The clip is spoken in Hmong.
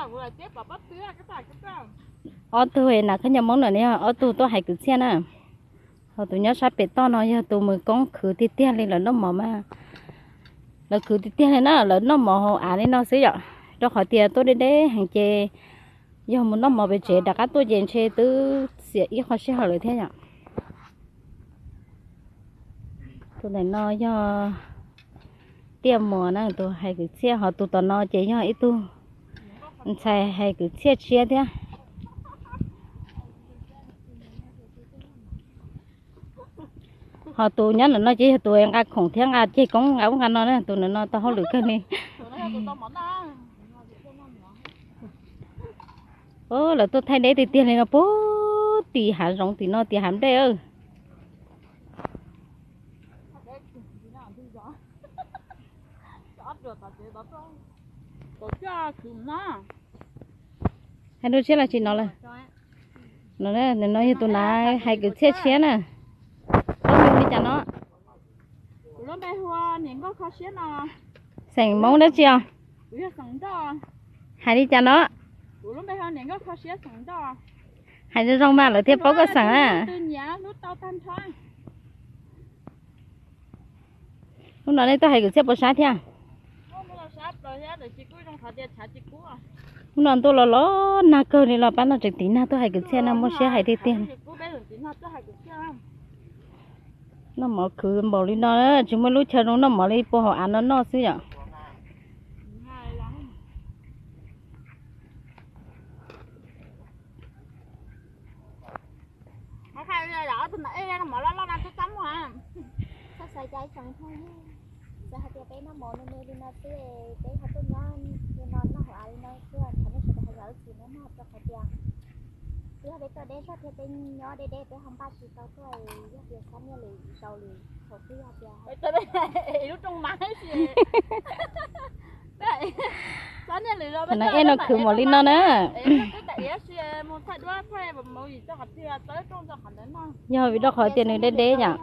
Ob tug nas khaub ncaws Hmoob no yog ob tug tuaj hais kwv txhiaj na. Ho tus nyob sab pem toj no yog tus mus koob khwv tiag tiag li lawv noj mov mas. Lawv khwv tiag tiag li na, lawv noj mov hauv av li no xwb yom. Rau qhov tias tuaj deb deb heev ces yog mus noj mov pem tsev rov qab tuaj ces ntshe twb xiam ib qho sij hawm lawm thiab yom. Tus ntawm no yog Tiaj Muas na, tus hais kwv txhiaj, ho tus tom no ces yog ib tug ntxhais hais kwv txhiaj tshiab thiab. Ho tus nyob ntawm no ces yog tus nqa khoom thiab nqa ceg koob nqa ub nqa no na, tus ntawm no tau hauj lwm kawg li. Lawv tuaj thaij deb tiag tiag li no puag tim hav zoov tim no tim hav nplej. Hais dua tshiab los tsis no lawm. No, no yog tus nav hais kwv txhiaj tshiab na. Koj hu li cas no? Xeem Hmoob dab tsi os? Hais li cas no? Hais zoo zoo mas lawv thiaj paub koj xeem na. Hnub no nej tuaj hais kwv txhiaj puas sab thiab? Hnub no ntuj los los nag kawg li los pab no tseem tiv nag tuaj hais kwv txhiaj no muaj siab hais tiag tiag. Noj mov khwv npaum li no tsis muaj lub chaw zoo noj mov li puag hauv av no noj xwb yom. Txhob xav cas ib tsoom phooj ywg, txawm hais tias peb noj mov me me li no xwb, peb ho tuaj nyob li no noj hauv av li no xwb, thov nej sawv daws ho zam lub txim nawb mog, rau qhov tias twb yog peb tuaj deb zog thiab peb nyob deb deb peb ho npaj tsis tau tuaj, yog tias txhob niaj lwm zaus lwm thaum twg yog tias no ej no khwv npaum li no na. Yog vim rau qhov tias nws deb deb yom.